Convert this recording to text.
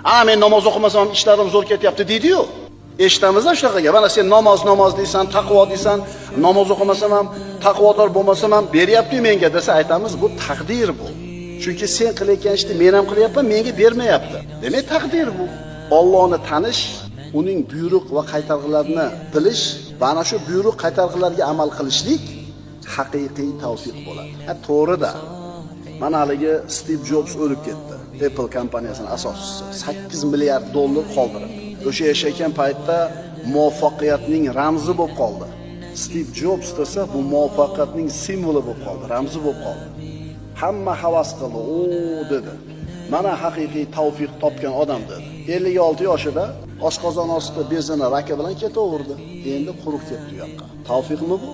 A, men namoz o'qimasam ham ishlarim zo'r ketyapti deydi-yu. Eshitamizda shunaqa gap. Mana sen namoz namoz deysan, taqvo deysan, namoz o'qimasam ham, taqvodor bo'lmasam ham beryapti menga desa aytamiz, bu taqdir bu. Chunki sen qilayotgan ishni men ham qilyapman, menga bermayapti. Demak, taqdir bu. Allohni tanish, uning buyruq va qaytarg'ilarini bilish va ana shu buyruq qaytarg'ilarga amal qilishlik haqiqiy tavfiq bo'ladi. Ha, to'g'rida. Mana haligi Steve Jobs o'lib ketdi. Apple kompaniyasining asoschisi 8 milliard dollar qoldirib. O'sha yashayotgan paytda muvaffaqiyatning ramzi bo'lib qoldi. Steve Jobs desa bu muvaffaqiyatning simvoli bo'lib qoldi, ramzi bo'lib qoldi. Hamma havas qildi, "O" dedi. Mana haqiqiy tavfiq topgan odam dedi. 56 yoshida oshqozon osti bezini raki bilan ketaverdi. Endi quruq ketdi u yoqqa. Tavfiqmi bu?